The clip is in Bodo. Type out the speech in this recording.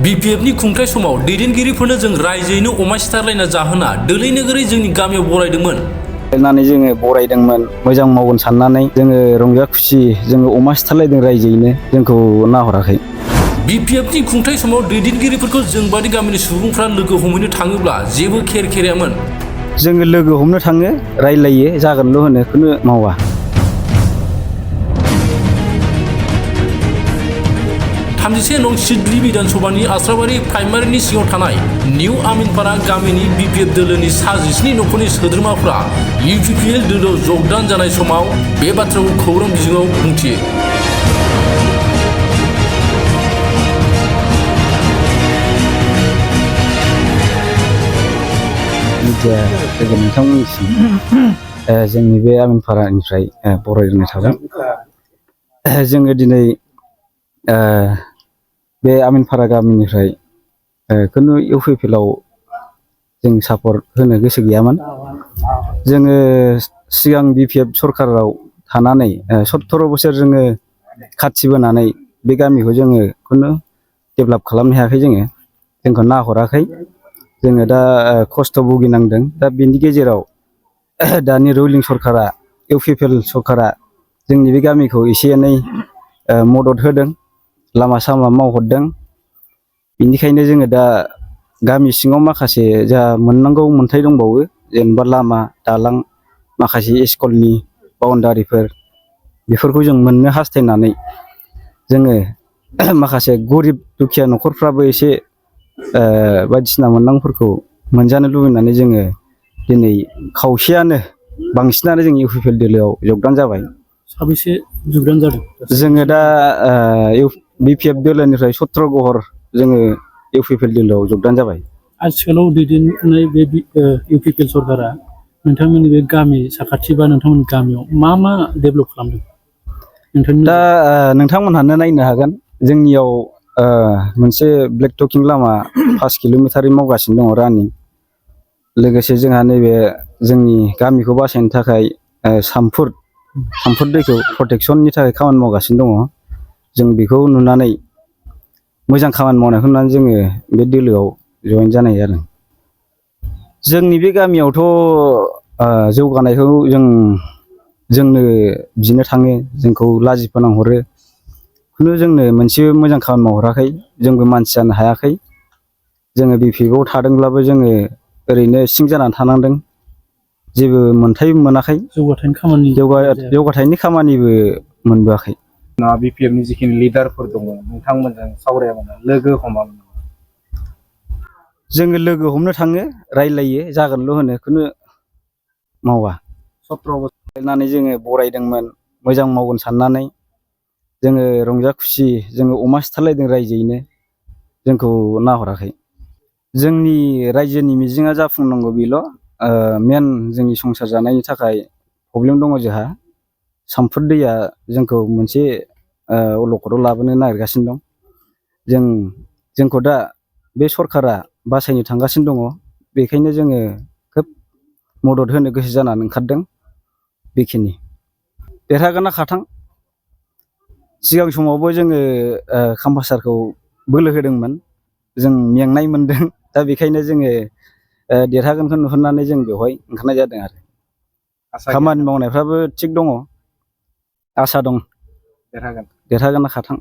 BPFनि खुंथाय समाव दैदेनगिरिफोरनो जों रायजोयैनो अमा सिथारलायना जाहोना दोलै नोगोरै जोंनि गामियाव बरायदोंमोन। नानै जोङो बरायदोंमोन मोजां मावगोन साननानै जोङो रंजा खुसि जोङो अमा सिथारलायदों रायजोयैनो जोंखौ नाहराखै। BPFनि खुंथाय समाव दैदेनगिरिफोरखौ जोंबादि गामिनि सुबुंफ्रा लोगो हमहैनो थाङोब्ला जेबो खेरायामोन। जोङो लोगो हमनो थाङो रायलायो जागोनल' होनो खुनु मावा। 31 नं सिडली बिधानसभानि आस्राबारि प्राइमारिनि सिङाव थानाय निउ आमिनपारा गामिनि BPF दोलोनि 17 नखरनि सोद्रोमाफ्रा UPPL दोलोआव जगदान जानाय समाव बे बाथ्राखौ खौरां बिजोङाव बुंथियो। मिडिया लोगो नोंथांमोननिसिम जोंनि बे आमिनपारानिफ्राय बरायनाय थाबाय। जोङो दिनै बे आमिनपारा गामिनिफ्राय खुनु UPPLआव जों सापर्ट होनो गोसो गैयामोन। जोङो सिगां BPF सरकाराव थानानै 17 बोसोर जोङो खाथिबोनानै बे गामिखौ जोङो खुनु डेभेलप खालामनो हायाखै। जोंखौ नाहराखै। जोङो दा खस्थ' भुगिनांदों। दा बेनि गेजेराव दानि रुलिं सरकारा UPPL सरकारा जोंनि बे गामिखौ एसे एनै मदद होदों, लामा सामा मावहरदों। बेनिखायनो जोङो दा गामि सिङाव माखासे जा मोननांगौ मोन्थाय दंबावो, जेनेबा लामा दालां माखासे स्कुलनि बाउन्डारिफोर बेफोरखौ जों मोननो हास्थायनानै जोङो माखासे गरिब दुखिया न'खरफ्राबो एसे बायदिसिना मोननांगौफोरखौ मोनजानो लुबैनानै जोङो दिनै खावसेयानो बांसिनानो जों UPPL दोलोआव जगदान जाबाय। साबेसे जगदान जादों? जोङो दा BPF दोलोनिफ्राय 17 घर जोङो UPPL दोलोआव जगदान जाबाय। आथिखालाव दैदेननाय बे UPPL सरकारा नोंथांमोननि बे गामि साखाथि बा नोंथांमोननि गामियाव मा डेभेलप खालामदों? दा नोंथांमोनहानो नायनो हागोन। जोंनियाव मोनसे ब्लेक टकिं लामा 5 किल'मिटार मावगासिनो दङ रानिं। लोगोसे जोंहा नैबे जोंनि गामिखौ बासायनो थाखाय सामफुर दैखौ प्रटेक्सननि थाखाय खामानि मावगासिनो दङ। जों बेखौ नुनानै मोजां खामानि मावनायखौ नुनानै जोङो बे दोलोआव जयेन जानाय जादों। जोंनि बे गामियावथ' जौगानायखौ जोंनो बिनो थाङो, जोंखौ लाजि फोनांहरो। खुनु जोंनो मोनसे मोजां खामानि मावहराखै। जोंबो मानसि जानो हायाखै। जोङो BPFआव थादोंब्लाबो जोङो ओरैनो सिं जानानै थानांदों। जेबो मोनथाय मोनाखै। जौगाथायनि खामानिबो मोनबोआखै। BPFनि जिखिनि लिडारफोर दङ नोंथांमोनजों सावरायामोन, लोगो हमामोन? जोङो लोगो हमनो थाङो रायलायो जागोनल' होनो खुनु मावा। 17 बोसोर जोङो बरायदोंमोन मोजां मावगोन साननानै। जोङो रंजा खुसि जोङो अमा सिथारलायदों रायजोयैनो, जोंखौ नाहराखै। जोंनि रायजोनि मिजिङा जाफुंनांगौ बेल'। मेन जोंनि संसार जानायनि थाखाय प्रब्लेम दङ जोंहा। सामफुर दैया जोंखौ मोनसे अलखदाव लाबोनो नागिरगासिनो दं। जोंखौ दा बे सरकारा बासायनो थांगासिनो दङ। बेखायनो जोङो खोब मदद होनो गोसो जानानै ओंखारदों। बेखिनि देरहागोना खाथां। सिगां समावबो जोङो खामफासारखौ बोलो होदोंमोन। जों मेंनाय मोनदों। दा बेखायनो जोङो देरहागोनखौ नुहुरनानै जों बेवहाय ओंखारनाय जादों आरो। खामानि मावनायफ्राबो थिग दङ, आसा दं। देरहागोना खाथां।